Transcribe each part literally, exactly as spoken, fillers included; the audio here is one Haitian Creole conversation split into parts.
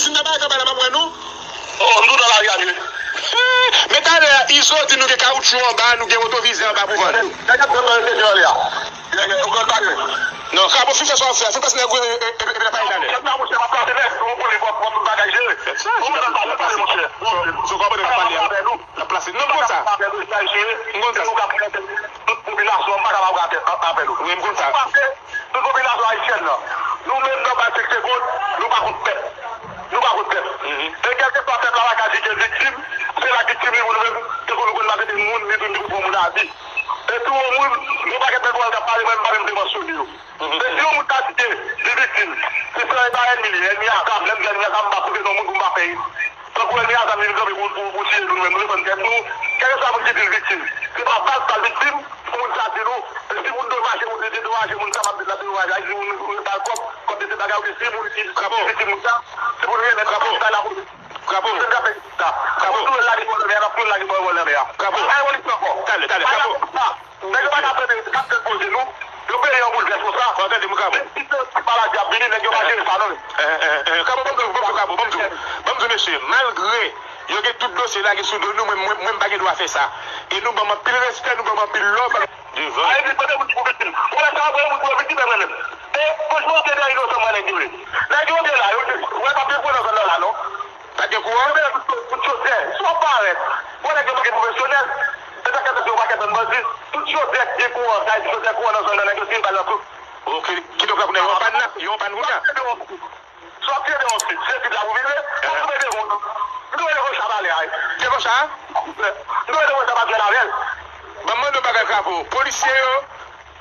Si m ta bay kanpay la, m ap wè nou. Oh, nou nan lari a, vye. Men talè a, Izo di nou gen kawotchou anba, nou gen otovizè anba pou vann. Nèg ap pran resepsyon anlè a. Nèg ou konn bagay. Non, Krapo, fin fè sa w ap fè a, fin pase nèg ou, e, e, epi n ap pale talè. Nèg la, monchè, m ap plase nèg, ou konn li, pran, pran bagay jere. Sa, ou menm ap pale, monchè. Sou kòmandan n ap pale a. N ap plase. Non, m konn sa. M konn sa. Tout popilasyon an pa kapab avè nou. Wi, m konn sa. Tout popilasyon ayisyèn nan, nou menm nan bay senk segonn, nou pa kont pèp. Nou pa kont pèp. E kèlkeswa pèp la pa ka di ke viktim, se la viktim li pou nou menm, tankou nou konn maltrete moun, ni tou nou pran moun a vi. E tou yon moun, yon pakèt nèg k ap pale, mwen m pa menm te mansyone yo. E si yon moun ta di ke li viktim, se, se pa ènmi li, ènmi a zam, lè m di ènmi a zam, m pa site non moun pou m pa fè Tankou ènmi a zam li vin kanpe pou, pou, pou tiye nou, nou menm, nou defann tèt nou. Kèlkeswa moun ki di l viktim, se pa bal sa l viktim, pou moun sa di nou, e si moun domaje, moun dedomaje, moun sa m ap di l ap dedomaje, a di moun nou bal kòb, kòb de se bagay, oubyen si moun ki viktim moun sa, se pou nou remèt sa lapolis. Krapo. Se sa fè sa. Krapo. Pou nou lage bò lanmè a, n ap tou lage bò lanmè a. Krapo. Pa gen polis ankò. Talè, talè, Krapo. Nèg yo pa ka tande, k ap tèt poze nou. Yo peye yon boulvès konsa. Fò w tande m, Krapo. Menm si se pa la di ap vini, nèg yo pa jere sa, non. Krapo, ban m di w, ban m di w, Krapo, ban m di w. Ban m di w, mesye, malgre yo gen tout dosye lage sou do nou, mwen, mwen, mwen m pa gen dwa fè sa. E nou ban m anpil respè, nou ban m anpil love. Devan. Ayi, di kote moun ki pou viktim. Ou wè sa, apre moun ki pou viktim, mwen menm. E, franchman, se de inosan mwen nèg yo ye. Nèg yo te la, yo te, ou wè, pa te pran nan zòn nan la, non. Pa t gen kouran? Yo te la, tout, tout chodyè. Si w ap parèt, ou wè nèg yo manke pwofesyonèl. Se sa k fè yo pakèt bann bandi. Tout chodyè ki gen kouran, sa vle di chodyè kouran nan zòn nan, nèg yo tire bal nan tout. Ok, kidonk la kounye a yo an pàn la, yo an pàn kounye a. Sa w ap tire yon sit, se sit la pou vire, ou tou mete moun. M tou mete konsa pale a. Te konsa? M tou mete konsa pa jwèt avè l. Ban m mande w bagay, Krapo. Polisye yo,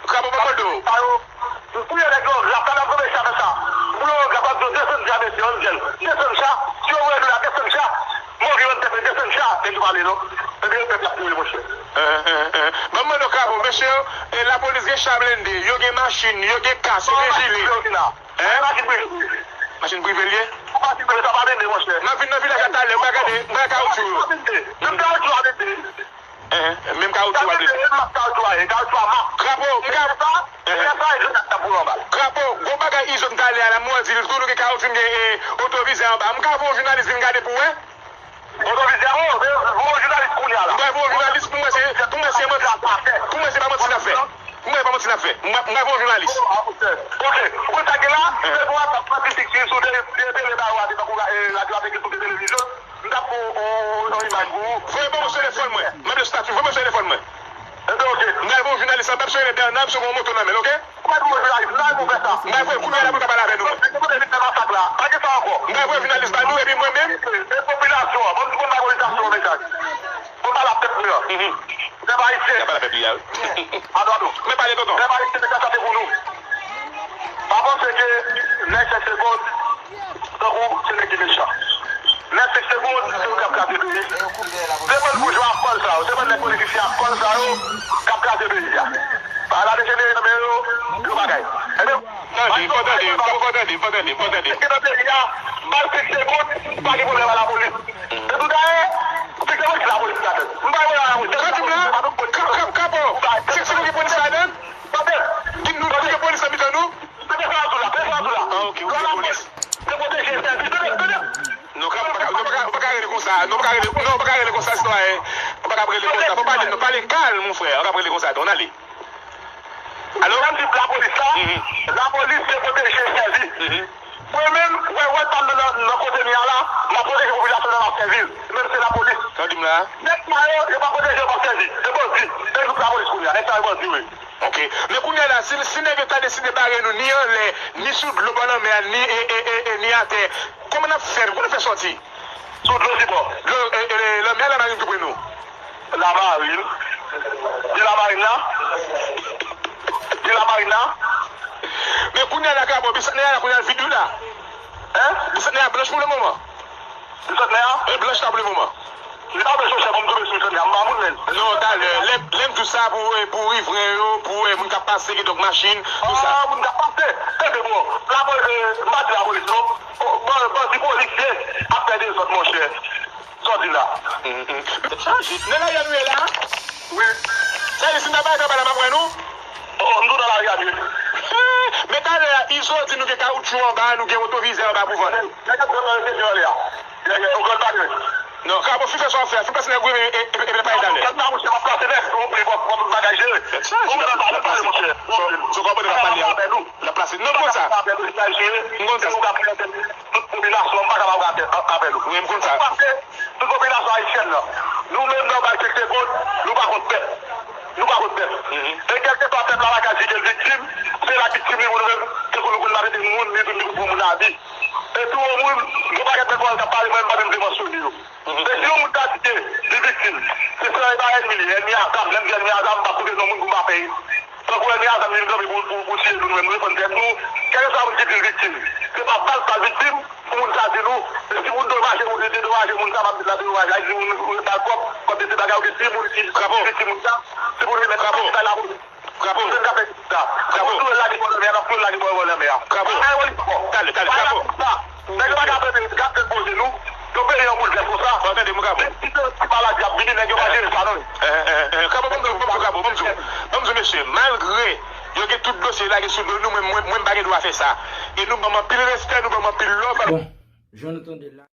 Krapo, ban m mande w. Pou yo nèg yo, l ap, l ap konbe sa fè sa. Pou yo, l ap ap di yo desann dja, mesye, ann jèl. Desann cha, si yo voye nou la, desann cha. Mori ann tèt, desann cha, nèg yo pale non. Nèg yo pèp la pou yo, monchè. Ban m mande w, Krapo, mesye, e lapolis gen cha blende, yo gen machin, yo gen kas, yo gen jile. Hein? Machin prive. Machin prive l ye? Machin prive, sa pa vende, monchè. M ap vin nan vilaj la talè, m pral gade, m pral kawotchou yo. Menm kawotchou a vende. Hein? Menm kawotchou a vende. Sa vende, menm kawotchou a ye, kawotchou a mak. Krapo, m ka. Lè sa, lè sa, e grenad k ap boule anba l. Krapo, gwo bagay Izo di talè a la, m wè di l tou nou gen kawotchou, n gen, eh, otovizè anba. M ka voye yon jounalis vin gade pou wè? Otovizè, oh, men voye yon jounalis kounye a la. M pral voye yon jounalis pou mwen, se, pou mwen, se manti. Pou mwen, se pa manti n ap fè. Pou mwen, se pa manti n ap fè. M pral, m pral voye yon jounalis. Oh, ah, ok. Ok. Ou konn sa gen la? Se pou w ap pran pitit ki sou tele, tele, tele ba yo a, te tankou, eh, radyo a te gen sou televizyon. M t ap fè yon, yon, yon imaj pou ou. Voye ban mwen sou telefòn mwen. M ap lè stati, voye mwen sou telefòn mwen. Ebyen, ok. M pral voye yon jounalis la, m ap sere Bèna, m sere yon moto nan men l, ok? Ou pa di mwen jounalis, m pa renmen w fè sa. M pral voye l kounye a la pou l ka pale avè nou menm. Ou konnen vin fè masak la. Pa gen sa ankò. M pral voye jounalis ba nou, epi mwen menm. E popilasyon an, ban m di konn bay popilasyon an mesaj. Pou pale ak pèp li an. Pèp ayisyen. Pèp li a, wi. Ado, ado. Men pale, tonton. Pèp ayisyen, mesaj sa se pou nou. Pa panse ke nèg senk segonn, tankou se nèg ki mechan. Nèg senk segonn, se yo k ap kraze peyi. Se bann boujwa kòl sa yo, se bann nèg politisyen ak kòl sa yo k ap kraze peyi a. Bagay la dejenere nan men yo, yo bagay. Ebyen, tande, fò tande, fò tande, fò tande, fò tande. Nan peyi a, bay senk segonn, pa gen pwoblèm a lapolis. Se tou dayè, se ke mwen ki lapolis la tèt. M pa wè lapolis. Tande m la, Krapo, Krapo, Krapo. Senk segonn gen polis ladan l? Tande. Di nou, di gen polis nan mitan nou? Tande sa sou la, tande sa sou la. Ah, ok, ok, polis. Se pwoteje sèvis. Tande, tande. Non, Krapo, ou pa ka, ou pa ka, ou pa ka rele konsa. Non, ou pa ka rele, non, ou pa ka rele konsa, sitwayen. Ou pa ka rele konsa. Fò pale, non, pale kalm, mon frè. Ou pa ka rele konsa, non, ale. Alo? Sa m di lapolis la, lapolis se pwoteje sèvis. Mwen menm, wè, wè, pa m nan, nan kote m ye a la, m ap pwoteje popilasyon nan m ap sèvi. Menm se lapolis. Tande m la. Nèg sa yo, yo pa pwoteje, yo pa sèvi. Se bandi. Se gwoup lapolis kounye a. Nèg sa yo bandi, wi. Ok. Men kounye a la, si, si nèg yo ta deside bare nou, ni anlè, ni sou dlo bò lanmè a, ni, e, e, e, e, ni atè, kòman n ap fè? Kòman n ap fè sòti? Sou dlo ki bò? Dlo, e, e, lanmè a, lamarin tou pre nou. Lamarin? Gen lamarin la? Gen lamarin la? Men kounye a la, Krapo, bisantnè a la kounye a l vid wi la. Hein? Bisantnè a blanch pou le moman. Bisantnè a? E blanch la pou le moman. Li pa blanch, monchè, pou m tonbe sou bisantnè a, m pa moun menm. Non, talè, lè, lè m di w sa pou, eh, pou rivren yo, pou, eh, moun k ap pase, kidonk machin, tout sa. Ah, moun k ap pase, tande bon. Lapolis, eh, m pa di lapolis non. Oh, ban, bandi polisye ap fè dezòd, monchè. Sa w di la? Tèt chaje. Nan lari a nou ye la? Wi. Sa vle di si n ta bay kanpay la, m ap wè nou? Oh, m tou nan lari a, vye. Men talè a, Jodi nou gen kawoutchou anba, nou gen otovizè anba pou vann. Nèg ap pran nan resepsyon anlè a. Nèg yo pran bagay. Non, Krabo, fin fè sa w ap fè a, fin pase nèg ou renmen, e, e, e, e, pale talè. Kanta mouche, m ap pase nèg, ou pli, w ap, w ap bagay jere. Sa, ou nan pale, pale, monchè. So, so, konprann w ap pale a. L ap plase. Non, m konn sa. M konn sa. Tout popilasyon, m pa kapab avè, avè nou. Wi, m konn sa. Tout popilasyon ayisyèn nan. Nou menm nan bay senkant segonn, nou pa kont pèp. Nou pa kont pèp. E kèlkeswa pèp la pa ka di ke l viktim, se la viktim li pou nou menm, se pou nou konn mete moun, li pou nou pou moun abi. E tou yon moun, yon pakèt nèg k ap pale, mwen m pa menm vle mansyone yo. E si yon moun ta di ke li viktim, se se pa ènmi li, ènmi a zam, lè m di ènmi a zam, m pa koute non moun pou m pa fè. Tankou ènmi a zam, li vin kanpe pou, pou, pou tiye nou, nou menm nou defann tèt nou, kèlkeswa moun ki di l viktim, se pa bal sa viktim, pou moun sa di nou, e si moun dedomaje, moun dedomaje, moun sa, m ap di l la dedomaje, a di moun, moun bal kòb, kòb de se bagay, ou gen si moun ki viktim moun sa, se pou nou remèt kòb sa la pou Bravo. Bravo. Bravo. Bravo. Bravo. Talè, talè, bravo. Nèg yo pa ka fè peyi, gade poze nou. Yo peyi an boul tèt konsa. Bon, tande, Bravo. Menm si se ti maladi ap vini, nèg yo pa jere sa, non. Eh, eh, eh, Bravo, bon, bon, bon, Bravo, bon, bon, mesye, malgre yo gen tout dosye lage sou do nou, mwen, mwen, mwen, m pa gen dwa fè sa. E nou ban m anpil respè, nou ban m anpil love. Bon, jan nou tande la.